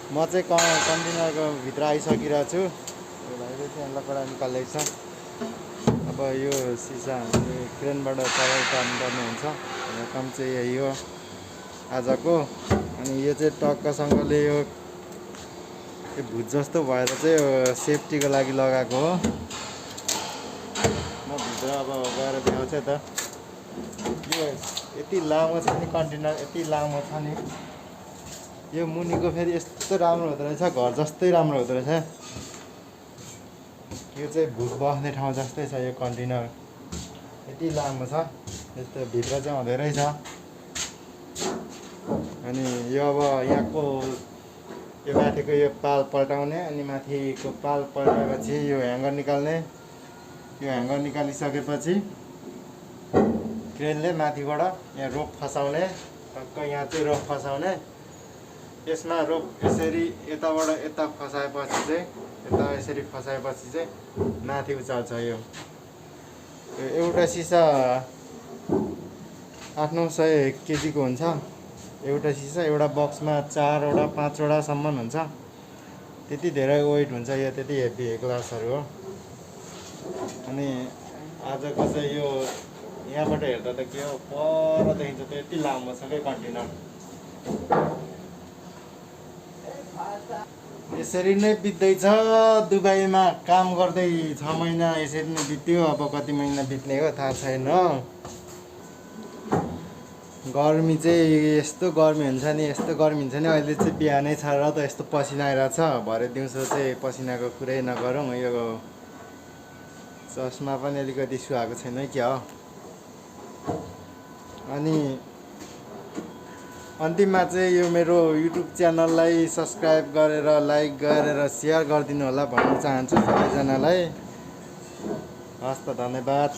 म चाहिँ कन्टेनरको भित्र आइसकिरहेको छु। यो भाइले चाहिँ लकडा निकाल्दैछ। अब यो सिसा हामीले क्रेनबाट तल उतार्नुपर्ने हुन्छ। काम चाहिँ यही हो आजको। अनि यो चाहिँ टक्कसँगले यो भुत जस्तो भएर चाहिँ यो सेफ्टीको लागि लगाएको हो। म भित्र अब गएर देखाउँछ त। यो यति लामो छ नि, कन्टेनर यति लामो छ नि। यो मुनिको फेरि यस्तो राम्रो हुँदो रहेछ, घर जस्तै राम्रो हुँदो रहेछ। यो चाहिँ भुत बस्ने ठाउँ जस्तै छ यो कन्टेनर, यति लामो छ। यस्तो भित्र चाहिँ हुँदै छ। अनि यो अब यहाँको यो माथिको यो पाल पल्टाउने, अनि माथिको पाल पल्टाएपछि यो ह्याङ्गर निकाल्ने। यो ह्याङ्गर निकालिसकेपछि क्रेनले माथिबाट यहाँ रोप फसाउने, टक्क यहाँ चाहिँ रोप फसाउने। यसमा रोप यसरी यताबाट यता फसाएपछि चाहिँ यता यसरी फसाएपछि चाहिँ माथि उचाल्छ। यो एउटा सिसा 800-900 केजीको हुन्छ। एउटा सिसा एउटा बक्समा 4वटा 5वटासम्म हुन्छ। त्यति धेरै वेट हुन्छ यो, त्यति हेभी ग्लासहरू हो। अनि आजको चाहिँ यो यहाँबाट हेर्दा त के हो, पर देखिन्छ त यति लामो छ क्या कन्टेनर। यसरी नै बित्दैछ दुबईमा काम गर्दै। 6 महिना यसरी नै बित्यो। अब कति महिना बित्ने हो थाहा छैन। गर्मी चाहिँ यस्तो गर्मी हुन्छ नि, यस्तो गर्मी हुन्छ नि। अहिले चाहिँ बिहानै छ र त यस्तो पसिना आइरहेछ। भरे दिउँसो चाहिँ पसिनाको कुरै नगरौँ। यो चस्मा पनि अलिकति सुहाएको छैन क्या हो। अनि अन्तिममा चाहिँ यो मेरो युट्युब च्यानललाई सब्सक्राइब गरेर, लाइक गरेर, सेयर गरिदिनु होला भन्न चाहन्छु सबैजनालाई। हस् त, धन्यवाद।